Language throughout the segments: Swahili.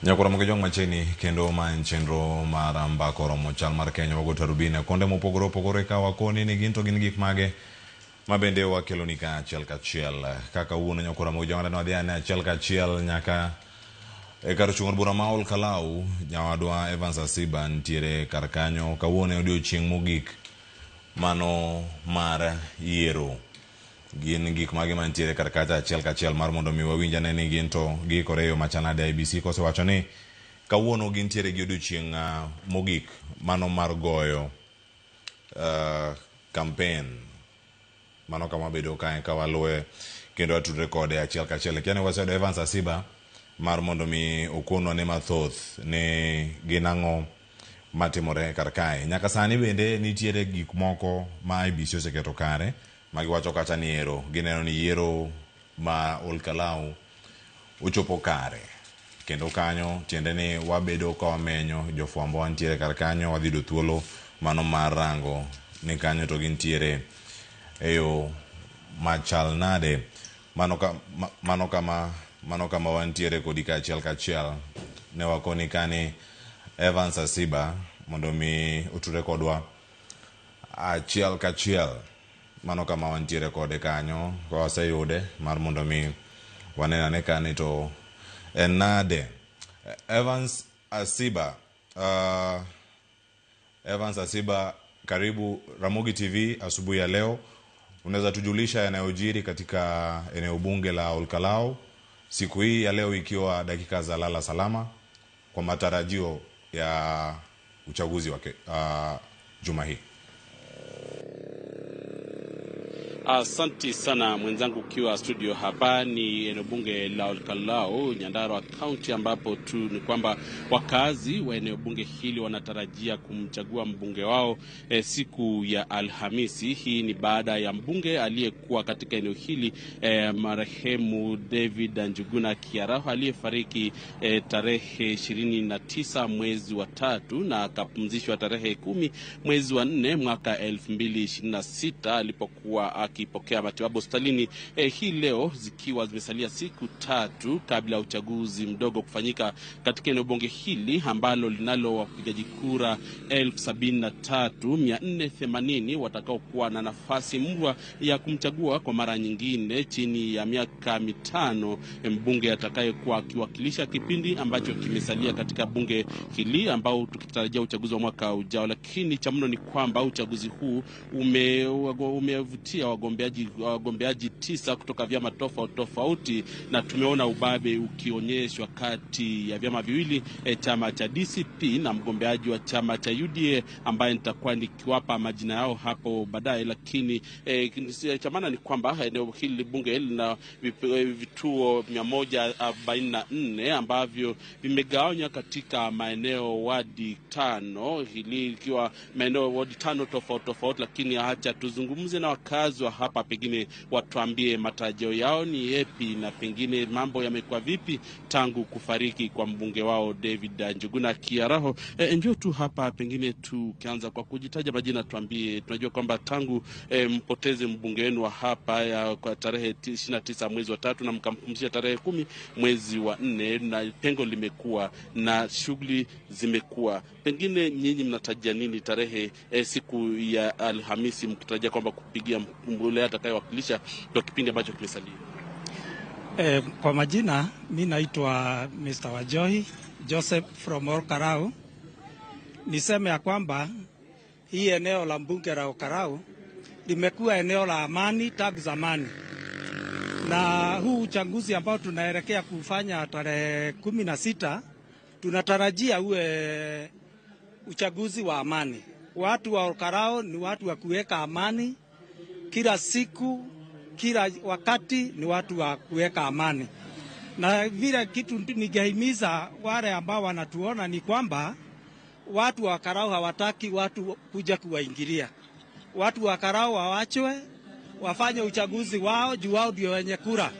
Nyakora Mokejwang' machiegni kendo ma en chenro mar mbaka oromo chal mar Kenya wago tarubini kuonde mopogore opogore ka wakoni ni gin to gin gik mage ma bende wakeloni ka achiel kachiel kaka wuono Nyakora Mokejwang' ne wadhi ane achiel kachiel nyaka e kar chung' od bura ma Ol Kalou nyawadwa Evans Asiba nitiere kar kanyo kawuono e odiochieng' mogik mano mar yiero gin gik mage mantiere kar kacha achiel kachiel mar mondo mi wawinj ane ni gin to giikore e yo machal nade. IEBC kosewacho ni kawuono gintiere gi odiochieng' mogik mano mar goyo campaign mano kama wabedo kae ka waluwe kendo watudre kode achiel kachiel. Kia ni waseyudo Evans Asiba mar mondo mi okonwa ne mathoth ni gin ang'o matimore kar kae. Nyaka sani bende nitiere gik moko ma IEBC oseketo kare magiwacho kacha ni ero gineno ni yiero ma Ol Kalou ochopo kare kendo kanyo tiende ni wabedo ka wamenyo jofwambo wantiere kar kanyo wadhi yudo thuolo mano mar rango ni kanyo to gintiere e yo machal nade. Mano kama wantiere kodi ka achiel kachiel ne wakoni kani Evans Asiba mondo mi otudre kodwa achiel kachiel. Mano kama wantiere kode kanyo ka waseyude mar mondo mi wanen ane kani to en nade. Evans Asiba, Evans Asiba, karibu Ramogi TV asubuhi ya leo. Unaweza tujulisha yanayojiri katika eneo bunge la Ol Kalou siku hii ya leo ikiwa dakika za lala salama kwa matarajio ya uchaguzi wake juma hii? Asanti sana mwenzangu ukiwa studio hapa. Ni eneo bunge la Ol Kalou, Nyandarua County, ambapo tu ni kwamba wakazi wa eneo bunge hili wanatarajia kumchagua mbunge wao siku ya Alhamisi. Hii ni baada ya mbunge aliyekuwa katika eneo hili marehemu David Njuguna Kiaraho aliyefariki tarehe 29 mwezi wa 3 na akapumzishwa tarehe 10 mwezi wa 4 mwaka 2026 alipokuwa akipokea matibabu hospitalini. Hii leo zikiwa zimesalia siku 3 kabla ya uchaguzi mdogo kufanyika katika eneo bunge hili ambalo linalo wapigaji kura 73,480 watakaokuwa na nafasi murwa ya kumchagua kwa mara nyingine chini ya miaka 5 mbunge atakayekuwa akiwakilisha kipindi ambacho kimesalia katika bunge hili, ambao tukitarajia uchaguzi wa mwaka ujao. Lakini cha mno ni kwamba uchaguzi huu umevutia wagombeaji 9 kutoka vyama tofauti tofauti, na tumeona ubabe ukionyeshwa kati ya vyama viwili, chama cha DCP na mgombeaji wa chama cha UDA ambaye nitakuwa nikiwapa majina yao hapo baadaye. Lakini cha maana ni kwamba eneo hili bunge lina vituo 144 ambavyo vimegawanywa katika maeneo wadi 5, hili ikiwa maeneo wadi 5 tofauti tofauti. Lakini acha tuzungumze na wakazi wa hapa, pengine watuambie matarajio yao ni yapi na pengine mambo yamekuwa vipi tangu kufariki kwa mbunge wao David Njuguna Kiaraho. Njoo tu hapa, pengine tukianza kwa kujitaja majina, tuambie. Tunajua kwamba tangu mpoteze mbunge wenu wa hapa kwa tarehe 29 mwezi wa 3 na mkampumzisha tarehe 10 mwezi wa 4, na pengo limekuwa na shughuli zimekuwa, pengine nyinyi mnatarajia nini tarehe siku ya Alhamisi, mkitarajia kwamba kupigia mbunge atakayewakilisha kwa kipindi ambacho kimesalia? Kwa majina mi naitwa Mr. Wajoi Joseph from Ol Kalou. Niseme ya kwamba hii eneo la mbunge la Ol Kalou limekuwa eneo la amani tangu zamani, na huu uchaguzi ambao tunaelekea kufanya tarehe 16 tunatarajia uwe uchaguzi wa amani. Watu wa Ol Kalou ni watu wa kuweka amani kila siku, kila wakati ni watu wa kuweka amani. Na vile kitu ningehimiza wale ambao wanatuona ni kwamba watu wa Kalou hawataki watu kuja kuwaingilia. Watu wa Kalou wawachwe wafanye uchaguzi wao, juu wao ndio wenye kura.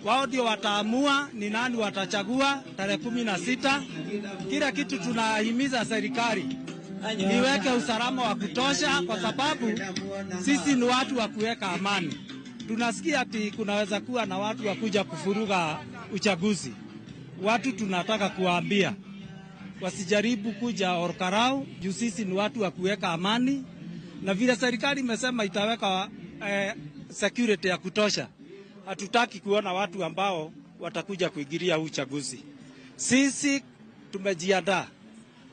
Wao ndio wataamua ni nani watachagua tarehe 16. Kila kitu tunahimiza serikali iweke usalama wa kutosha, kwa sababu sisi ni watu wa kuweka amani. Tunasikia ati kunaweza kuwa na watu wa kuja kufuruga uchaguzi. Watu tunataka kuwaambia wasijaribu kuja Olkalou juu sisi ni watu wa kuweka amani, na vile serikali imesema itaweka security ya kutosha. Hatutaki kuona watu ambao watakuja kuingilia huu uchaguzi. Sisi tumejiandaa,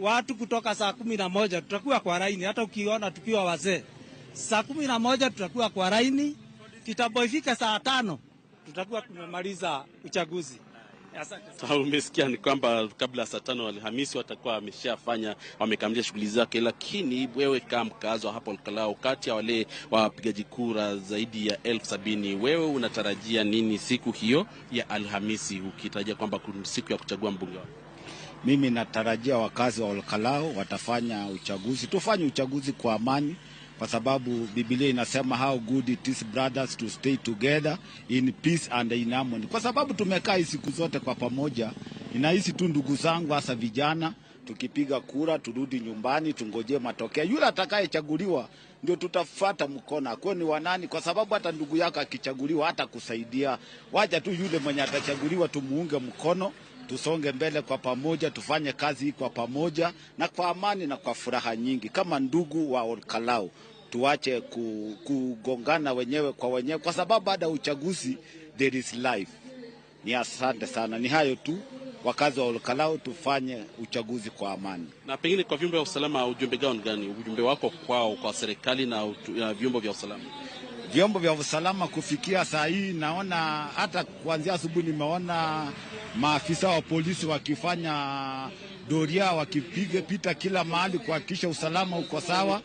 watu kutoka saa 11 tutakuwa kwa laini, hata ukiona tukiwa wazee, saa 11 tutakuwa kwa laini, kitambo ifike saa 5 tutakuwa tumemaliza uchaguzi. Asante. Sasa umesikia ni kwamba kabla ya saa 5 Alhamisi watakuwa wameshafanya wamekamilisha shughuli zake, lakini wewe kama mkazi wa hapo Olkalou, kati ya wale wapigaji kura zaidi ya 70,000, wewe unatarajia nini siku hiyo ya Alhamisi, ukitarajia kwamba kuna siku ya kuchagua mbunge wako? Mimi natarajia wakazi wa Olkalou watafanya uchaguzi, tufanye uchaguzi kwa amani, kwa sababu Biblia inasema how good it is, brothers, to stay together in peace and in harmony. Kwa sababu tumekaa hii siku zote kwa pamoja, inahisi tu ndugu zangu, hasa vijana, tukipiga kura turudi nyumbani, tungojee matokeo. Yule atakayechaguliwa ndio tutafata mkono, akuwe ni wanani, kwa sababu hata ndugu yako akichaguliwa hata kusaidia. Wacha tu yule mwenye atachaguliwa tumuunge mkono, tusonge mbele kwa pamoja, tufanye kazi hii kwa pamoja na kwa amani na kwa furaha nyingi kama ndugu wa Olkalou. Tuache kugongana wenyewe kwa wenyewe, kwa sababu baada ya uchaguzi there is life. Ni asante sana, ni hayo tu. Wakazi wa Olkalou tufanye uchaguzi kwa amani. Na pengine kwa vyombo vya usalama, ujumbe gani? Ujumbe wako kwao, kwa serikali na vyombo vya usalama? Vyombo vya usalama kufikia saa hii, naona hata kuanzia asubuhi nimeona maafisa wa polisi wakifanya doria, wakipiga pita kila mahali kuhakikisha usalama uko sawa.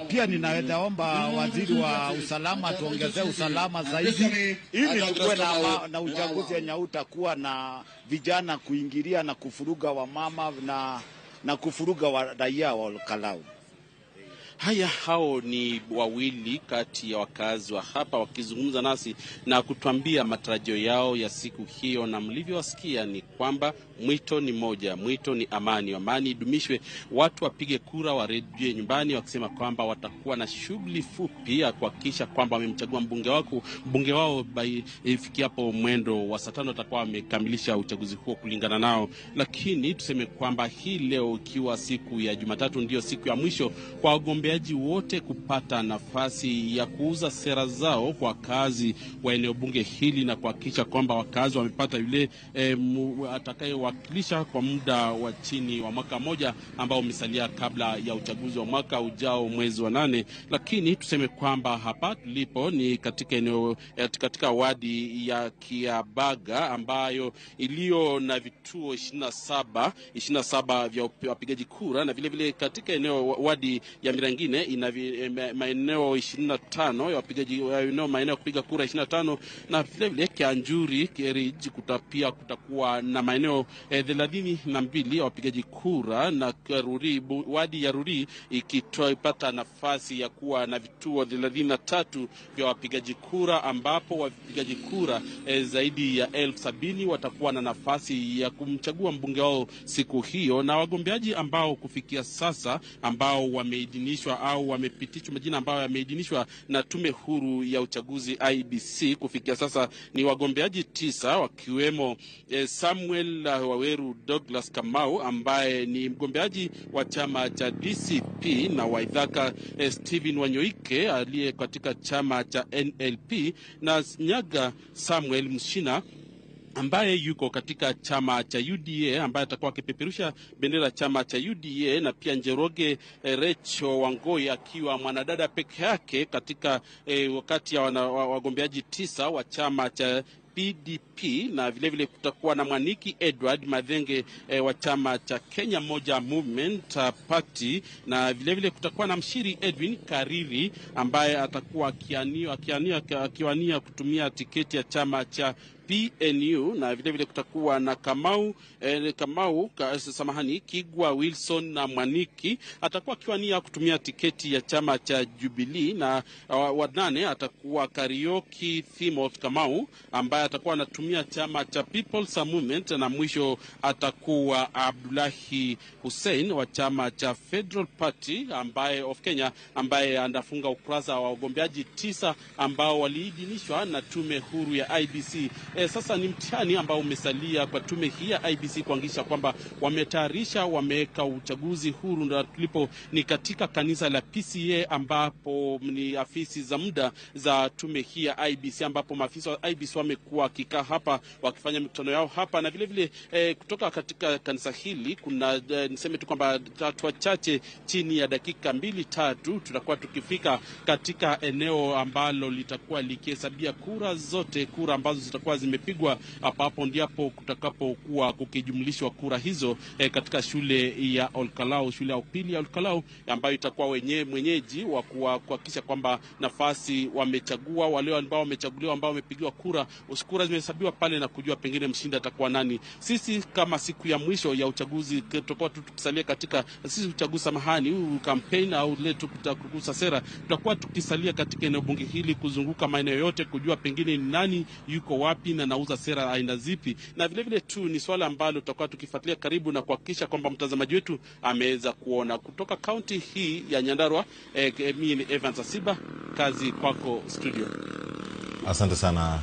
Pia ninaweza omba waziri wa usalama tuongezee usalama zaidi, ili tukuwe na uchaguzi wenye utakuwa na vijana kuingilia na kufuruga wamama na kufuruga wa raia wa Olkalou. Haya, hao ni wawili kati ya wakazi wa hapa wakizungumza nasi na kutuambia matarajio yao ya siku hiyo, na mlivyowasikia ni kwamba mwito ni moja, mwito ni amani, amani idumishwe, watu wapige kura, warejee nyumbani wakisema kwamba watakuwa na shughuli fupi ya kuhakikisha kwamba wamemchagua mbunge wao ifikiapo mwendo wa saa 5 watakuwa wamekamilisha uchaguzi huo kulingana nao. Lakini tuseme kwamba hii leo ikiwa siku ya Jumatatu ndio siku ya mwisho kwa wagombeaji wote kupata nafasi ya kuuza sera zao kwa wakazi wa eneo bunge hili na kuhakikisha kwamba wakazi wamepata yule atakayewakilisha kwa muda wa chini wa mwaka mmoja ambao umesalia kabla ya uchaguzi wa mwaka ujao mwezi wa 8. Lakini tuseme kwamba hapa tulipo ni katika eneo katika wadi ya Kiabaga ambayo iliyo na vituo 27 vya wapigaji kura, na vile vile katika eneo wadi ya Mirangine ina maeneo 25 ya wapigaji, maeneo ya kupiga kura 25, na vile vile Kianjuri Ridge pia kutakuwa na maeneo 32 ya wapigaji kura, na Ruri, wadi ya Ruri ikipata nafasi ya kuwa na vituo 33 vya wapigaji kura, ambapo wapigaji kura zaidi ya 70,000 watakuwa na nafasi ya kumchagua mbunge wao siku hiyo. Na wagombeaji ambao kufikia sasa ambao wameidhinishwa au wamepitishwa majina ambayo yameidhinishwa na Tume Huru ya Uchaguzi IEBC kufikia sasa ni wagombeaji 9, wakiwemo Samuel Waweru Douglas Kamau ambaye ni mgombeaji wa chama cha DCP, na Waithaka Stephen Wanyoike aliye katika chama cha NLP, na Nyaga Samuel Mshina ambaye yuko katika chama cha UDA, ambaye atakuwa akipeperusha bendera chama cha UDA, na pia Njoroge Recho Wangoi akiwa mwanadada peke yake katika wakati ya wagombeaji 9 wa chama cha PDP, na vile vile kutakuwa na Mwaniki Edward Madhenge wa chama cha Kenya Moja Movement Party, na vile vile kutakuwa na Mshiri Edwin Kariri ambaye atakuwa akiwania kutumia tiketi ya chama cha PNU, na vile vile kutakuwa na Kigwa Wilson na Mwaniki atakuwa akiwania kutumia tiketi ya chama cha Jubilee, na wanane atakuwa Karioki Timothy Kamau ambaye atakuwa anatumia chama cha People's Movement, na mwisho atakuwa Abdullahi Hussein wa chama cha Federal Party ambaye of Kenya, ambaye anafunga ukurasa wa wagombeaji 9 ambao waliidhinishwa na Tume Huru ya IEBC Sasa ni mtihani ambao umesalia kwa tume hii ya IEBC kuhakikisha kwamba wametayarisha, wameweka uchaguzi huru, na tulipo ni katika kanisa la PCA ambapo ni afisi za muda za tume hii ya IEBC, ambapo maafisa wa IEBC wamekuwa wakikaa hapa wakifanya mikutano yao hapa, na vile vile kutoka katika kanisa hili kuna niseme tu kwamba hatua chache chini ya dakika 2-3 tutakuwa tukifika katika eneo ambalo litakuwa likihesabia kura zote, kura ambazo zitakuwa zimepigwa hapo ndipo kutakapokuwa kukijumlishwa kura hizo katika shule ya Olkalau, shule ya upili ya Olkalau ambayo itakuwa mwenyeji wa kuhakikisha kwamba nafasi wamechagua wale ambao wamechaguliwa, ambao wamepigiwa kura, kura zimehesabiwa pale na kujua pengine mshindi atakuwa nani. Sisi kama siku ya mwisho ya uchaguzi tutakuwa tukisalia katika sisi uchaguzi, samahani, huu campaign au letu kukusa sera, tutakuwa tukisalia katika eneo bunge hili kuzunguka maeneo yote kujua pengine ni nani yuko wapi na nauza sera aina zipi, na vile vile tu ni swala ambalo tutakuwa tukifuatilia karibu na kuhakikisha kwamba mtazamaji wetu ameweza kuona. Kutoka kaunti hii ya Nyandarua, mimi ni Evans Asiba, kazi kwako studio. Asante sana.